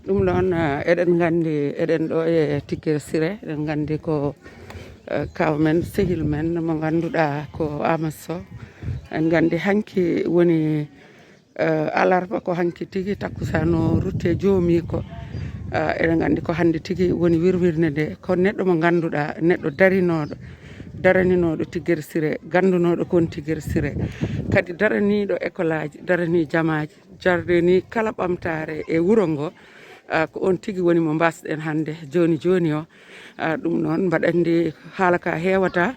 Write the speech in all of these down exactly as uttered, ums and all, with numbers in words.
Ɗum ɗoon, eh, eɗen nganndi, eɗen ɗo e Tiggere Siré, eɗen nganndi ko, eh, kaaw men, sehil men mo ngannduɗaa ko Amadou Sow. En nganndi hanki woni, eh, alarba, ko hanki tigi takkusaan o rutte joomi ko. Eh, eɗen nganndi ko hannde tigi woni wirwirnde nde. Ko neɗɗo mo ngannduɗaa, neɗɗo darinooɗo, daraninooɗo Tiggere Siré, ganndunooɗo kon Tiggere Siré. Kadi daraniiɗo école aji, daranii jamaaji, jardini kala ɓamtaare e wuro ngo. Ah, ko on tigi woni mo mbasɗen hannde, jooni jooni o. Ah, ɗum noon, mbaɗa anndi haala ka heewata.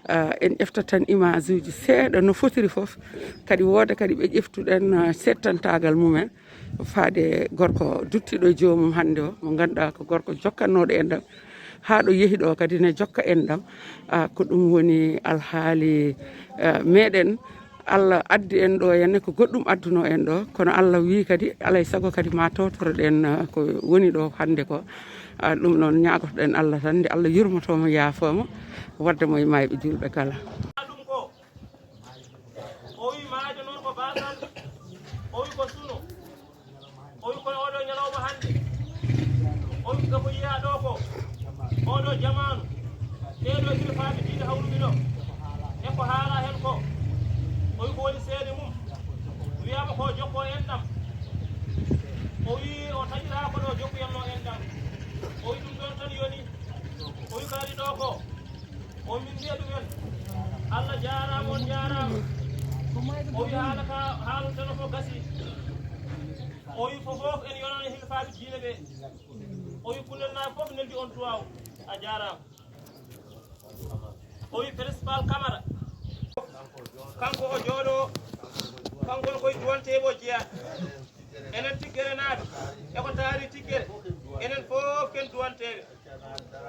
Ah, en ƴeftat tan image uji seeɗa no fotiri fof. Kadi wooda kadi ɓe ƴeftuɗen, ah, settantaagal mumen. Faade gorko duttiɗo e joomum hannde o, mo ngannduɗaa ko gorko jokkannooɗo enɗam. Haa ɗo yehi ɗo kadi ne jokka enɗam. Ah, ko ɗum woni alhaali, ah, meɗen. Allah addi en ɗo henne ko goɗɗum adduno en ɗo, kono Allah wi kadi alay sago kadi ma tawtoroɗen, ah, ko woni ɗo hannde ko. Ah, ɗum noon ñaagotoɗen Allah tan, nde Allah yurmoto mo, yaafo mo, wadda mo e mayɓe julɓe kala. Ɗum ko, o wi maajo noon ko baasal, o wi ko suno. O wi kono oɗo ñalawma hannde, o wi ko yiyaa ɗo ko, oɗo jamaanu, ɗeɗo hilifaaɓe diine hawruɓe ɗo, e ko haala heen ko, o wi ko woni seede mum, wiyaama ko jokko enɗam. O wi o taƴiraa ko ɗo jokkuyanno enɗam. O wi ɗum ɗoon tan yoni. O wi ko ari ɗo ko, o min mbiya ɗumen, Allah jaaraama, on jaaraama. O wi haala ka haaloteno ko gasi. O wi fof fof en yonani hilifaaɓe diine ɓe. O wi Kunnel naa fof neldi on duwaaw. A jaaraama. O wi principal Camara. Kanko o jooɗo, kanko koye duwanteeɓe o jeyaa. Enen Tiggere naaɓe, e ko taari Tiggere, enen fof ken duwanteeɓe.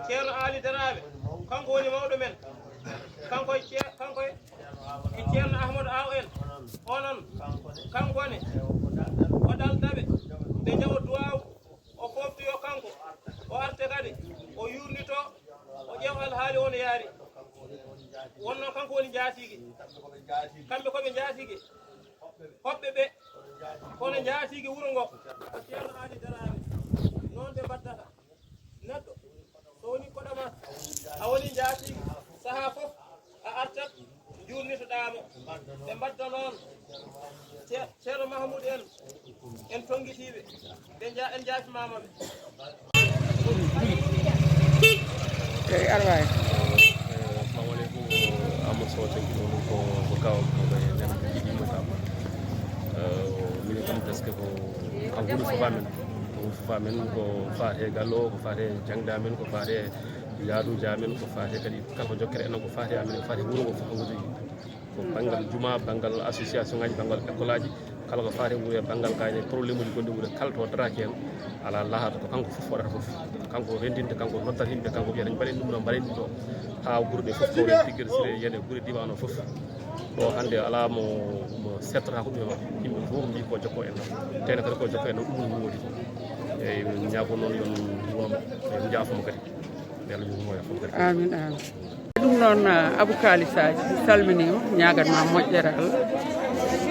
Ceerno Aali Daraaɓe, kanko woni mawɗo men. Kanko e Cee-, kanko e, e Ceerno Ahmadu Aaw en, onon, kanko ne, o daldaɓe, ɓe jaɓa duwaaw, o fooftoyo kanko, o arta kadi, o yurnito, o ƴeewa alhaali o no yaari. Wonno kanko woni njaatigi. Kamɓe ko ɓe njaatigi. Hoɓɓe ɓe, kono njaatigi wuro ngo, ko Ceerno Aali Daraaɓe. Noon ɓe mbaddata. Neɗɗo, so woni koɗo ma, a woni njaatigi, sahaa fof, a artat, njuurnitoɗaa mo. Ɓe mbadda noon. Ce-, Ceerno Mahmoud en, en tonngitiiɓe. Ɓe nja-, en njaafniima ɓe. Eyi, aɗa waawi. Eh, assalamu aleykum. Amadou Sow, thank you. Ko, ko kaaw, ko ɓe nen, ko jiɗi mo kam. Eh, minen kam, parce que ko, ko huɗo fof amen. Ko fof amen, ko faate galle o, ko faate jaŋde amen, ko faate yaaduuji amen, ko faate kadi kala ko jokkere en, ko faate amen, ko faate wuro ngo fof ko ngo jogii. Ko banngal juma, banngal association ngaji, banngal école aji, kala ko faati e wuro, banngal kayne, problème uji gonɗi wuro, kala to daraki heen, alaa lahaɗo, ko kanko fof waɗata fof. Kanko renndinta, kanko noddata yimɓe, kanko wiyata mbaɗen ɗum ɗo, mbaɗen ɗum ɗo, haa gure ɗe fof kawren Tiggere Siré, yiyane gure diiwaan o fof. Ɗo hannde alaa mo, mo settata ko ɗum e makko. Yimɓe fof mbii ko jokko en ɗo. Tene kadi ko jokko en ɗo, ɗum woni woodi. Eeyi, min ñaago noon yo on njuurno mo, yo on njaafo mo kadi. Yo Allah juurmo, yaafo mo kadi. Amin, amin. Ɗum noon, ah, Abou Kalis Sadji, mi salminiima, ñaaganma moƴƴere Allah.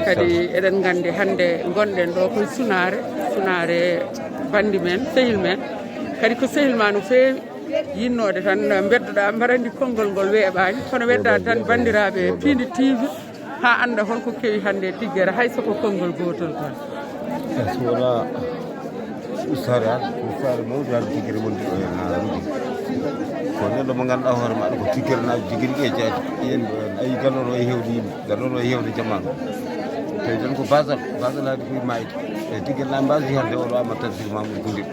Kadi eɗen nganndi hannde ngonɗen ɗo koye sunaare, sunaare banndi men, sehil men. Kadi ko sehil ma no feewi yinnoode tan, mbeddoɗaa, mbaɗa anndi konngol ngol weeɓaani, kono weddaade tan banndiraaɓe Piindi T V. Haa annda holko kewi hannde e Tiggere, hay so ko konngol gootol tan. So wonaa ustaare hannde, ustaare mawde hannde Tiggere wonde ɗo heen haa hannde. Ko neɗɗo mo ngannduɗaa hoore maaɗa ko Tiggere naajo tigi rigi e jaati. Yen ɗo heen, ayi, galle o no wayi heewde yimɓe, galle o no wayi heewde jamaanu. Tawi tan ko baasal, baasal haade koye maayde. E Tiggere naa mbaasi hannde oɗo Amadou Tamsir Mamoudou Koundiɗo.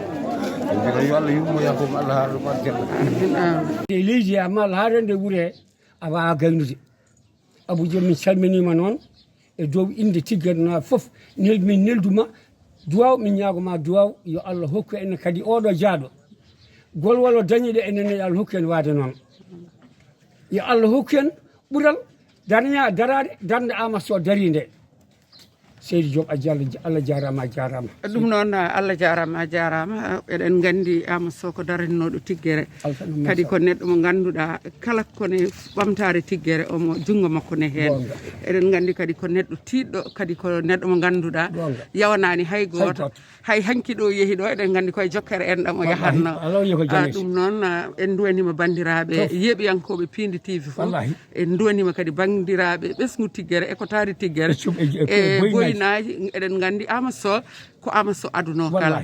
En mbiyata yo Allah yurmo, yaafo mo, Allah haara mo aljanna. E leydi amma Allah haarande wure a waawaa gaynude. Abou Diop, min calminiima noon e dow innde Tiggere naa fof. Nel-, min nelduma duwaaw, min ñaagoma duwaaw, yo Allah hokku en kadi oɗo jaaɗo. Golwal o dañi ɗe, enen ne yo Allah hokku en waade noon. Yo Allah hokku en ɓural, darña-, daraade, darnde Amadou Sow darii nde. Seydi Diop, a jalla, Allah jaaraama, a jaaraama. Ɗum noon, Allah jaaraama, a jaaraama. Eɗen nganndi Ama Sow ko daraninnooɗo Tiggere. Kadi ko neɗɗo mo ngannduɗaa kala ko ne ɓamtaare Tiggere omo junngo makko ne heen. Eɗen nganndi kadi ko neɗɗo tiiɗɗo, kadi ko neɗɗo mo ngannduɗaa yawanaani hay gooto. Hay hanki ɗo yehi ɗo, eɗen nganndi koye jokkere enɗam o yahatno. Ɗum noon, en nduwaniima banndiraaɓe yeeɓiyankooɓe Piindi T V fof. En nduwaniima kadi banndiraaɓe ɓesngu Tiggere e ko taari Tiggere e boynaaji. Eɗen nganndi Ama Sow ko Ama Sow adunoo kala.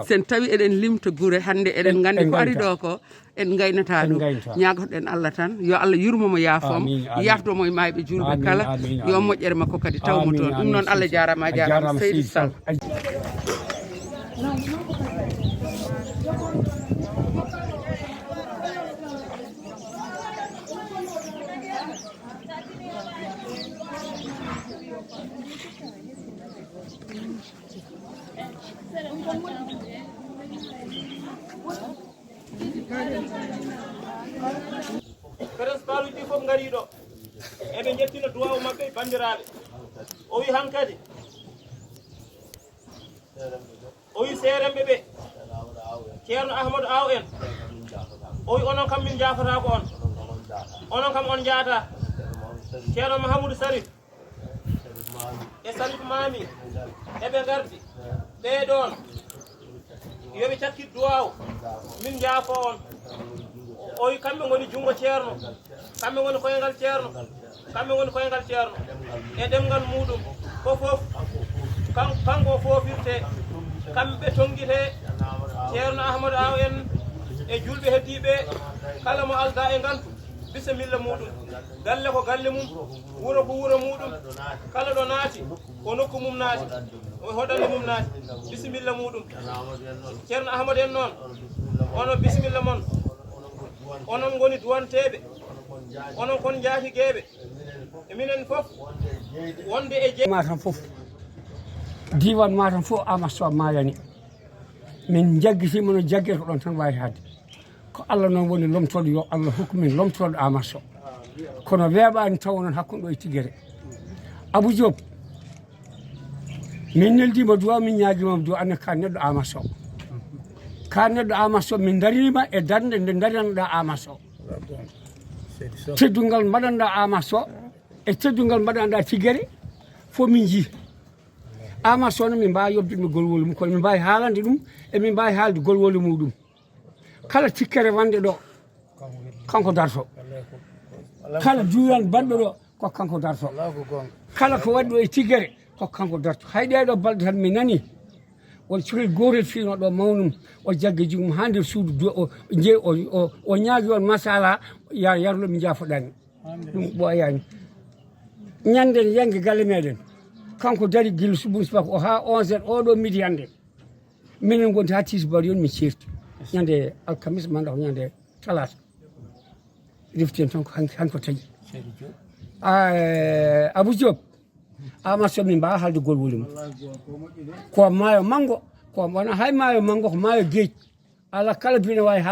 Sen tawi eɗen limta gure hannde, eɗen nganndi ko ari ɗo ko en ngaynata ɗum. Ñaagotoɗen Allah tan yo Allah yurmo mo, yaafoo mo, yafdo mo e maayɓe juulɓe kala. Yo moƴƴere makko kadi taw mo toon. Ɗum noon, Allah jaaraama, a jaaraama Seydi Sall. Principal uji ɗi fof ngari ɗo. Eɓe njettina duwaw maɓɓe e banndiraaɓe. O wi hankadi, o wi seeremɓe ɓe, Ceerno Ahmadou Aw en. O wi onon kam min njaafataako on. Onon kam on njaata. Ceerno Mahamoudou Sarif e Salif Maami eɓe ngardi. Ɓee ɗoon, yo ɓe cakkit duwaaw, min njaafoo on. O wi kamɓe ngoni junngo Ceerno, kamɓe ngoni koyngal Ceerno, kamɓe ngoni koyngal Ceerno e ɗemngal muuɗum ko fof. Kanko o foofirtee, kamɓe tonngitee. Ceerno Ahmadou Aw en e juulɓe heddiiɓe kala mo aldaa e ngantu, bisimilla muuɗum. Galle ko galle mum, wuro ko wuro muuɗum. Kala ɗo naati ko nokku mum naati, o hoɗande mum naati. Bisimilla muuɗum. Ceerno Ahmadu en noon, onon bisimilla mon. Onon ngoni duwanteeɓe, onon kon njaatigeeɓe. E minen fof wonde e je. Matam fof, diiwaan Matam fof, Ama Sow maayani. Min njaggitiima no jaggirta ɗoon tan waawi haalde. Ko Allah noon woni lomtooɗo, yo Allah hokku min lomtooɗo Ama Sow. Kono weeɓaani tawa noon hakkunde ɗo e Tiggere. Abou Diop, min neldiima duwaaw, min ñaagiima duwaaw, aan ne ko a neɗɗo Ama Sow. Ko a neɗɗo Ama Sow, min ndariima e darnde nde ndaranɗaa Ama Sow. Teddungal mbaɗanɗaa Ama Sow e teddungal mbaɗanɗaa Tiggere fof min njii. Ama Sow noon min mbaawa yobdude golwole mum, kono min mbaawi haalande ɗum, e min mbaawi haalde golwole muuɗum. Kala tikkere wonde ɗo, kanko darto. Kala diiwaan baɗɗo ɗo, ko kanko darto. Kala ko waɗi ɗo e Tiggere, ko kanko darto. Hay ɗee ɗoo balɗe tan mi nanii won cukalel gootel fiinoo ɗo mawnum, o jaggi junngo mum haa nder suudu, o, o, o ñaagi on masala, ya yarlo mi njaafoɗaani. Ɗum ɓooyaani. Ñande en yannge galle meɗen, kanko dari gila subaka o haa onze heures, oɗo midi hannde. Minen ngonti haa tisibaar yon min ceerti. Ñande alkamis manda ko ñande talaata. Refti en tan ko hanki, hanki ko taƴi. Abou Diop, Ama Sow min mbaawa haalde golwole mum. Ko maayo manngo, ko wona hay maayo manngo, ko maayo geej. Alaa kala bine waawi